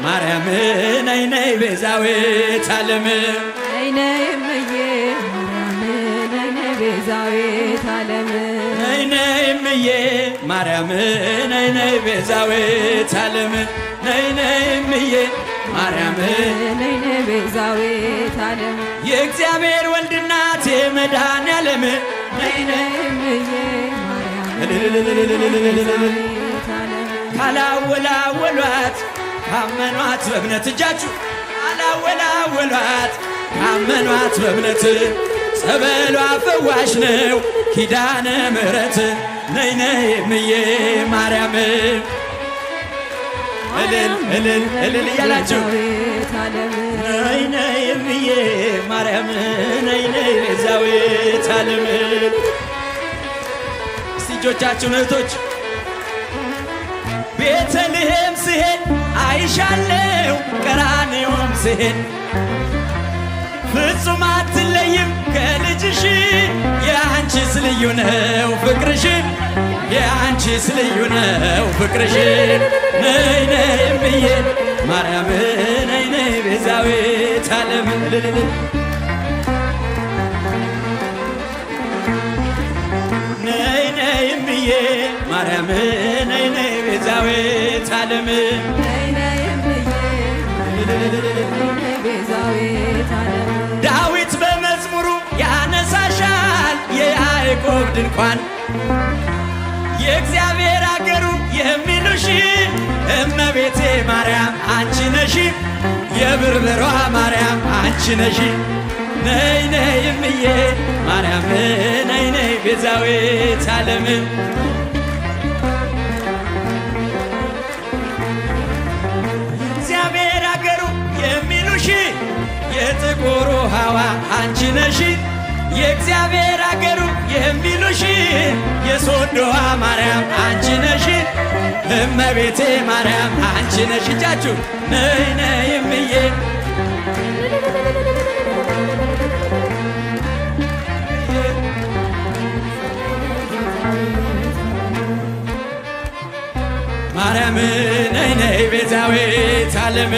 ማርያም ነይ ነይ ቤዛዊት ዓለም። ነይ ነይ እምዬ ማርያም ነይ ነይ ቤዛዊት ዓለም። ነይ ነይ እምዬ ማርያም ነይ ነይ ቤዛዊት ዓለም። ነይ ነይ እምዬ ማርያም ነይ ነይ ቤዛዊት ዓለም። የእግዚአብሔር ወልድ እናት የመድኃኔዓለም ነይ ነይ። ነይ እምዬ ማርያም ቤዛዊት ዓለም። ካላወላወሏት ካመኗት በእምነት፣ እጃችሁ፣ ካላወላወሏት ካመኗት በእምነት ጸበሏ ፈዋሽ ነው ኪዳነ ምሕረት። ነይ ነይ እምዬ ማርያም፣ እልል እልል እልል እያላችሁ። ቤዛዊት ዓለም። ነይ ነይ እምዬ ማርያም ነይ ነይ ቤዛዊት ዓለም። እስቲ እጆቻችሁን እህቶች። ቤተልሔም ስሄድ አይሻለው፣ ቀራንዮም ስሄድ ፍጹም አትለይም ከልጅሽ። የአንቺስ ልዩ ነው ፍቅርሽ፣ የአንቺስ ልዩ ነው ፍቅርሽ። ነይ ነይ እምዬ ማርያም ነይ ነይ ቤዛዊት ዓለም። እልልል። ነይ ነይ እምዬ ማርያም ነይ ነይ ቤዛዊት ዓለም። ነይ ነይ እምዬ ነይ ነይ ቤዛዊት ዓለም። ዳዊት በመዝሙሩ ያነሳሻል፣ የያዕቆብ ድንኳን የእግዚአብሔር አገሩ የሚሉሽ እመቤቴ ማርያም አንቺ ነሽ፣ የብርብሯ ማርያም አንቺ ነሽ። ነይ ነይ እምዬ ማርያም ነይ ነይ ቤዛዊት ዓለም። እግዚአብሔር አገሩ የሚሉሽ የጥቁሩ ሐዋ አንቺ ነሽ፣ የእግዚአብሔር አገሩ የሚሉሽ የሶዶዋ ማርያም አንቺ ነሽ፣ እመቤቴ ማርያም አንቺ ነሽ። እጃችሁ፣ ነይ ነይ እምዬ። ማርያም ነይ ነይ ቤዛዊት ዓለም።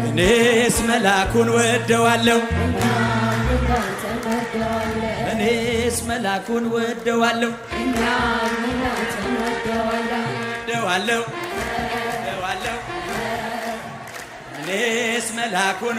እኔስ መላኩን ወደዋለሁ፣ እኔስ መላኩን ወደዋለሁ፣ ወደዋለሁ፣ ወደዋለሁ፣ እኔስ መላኩን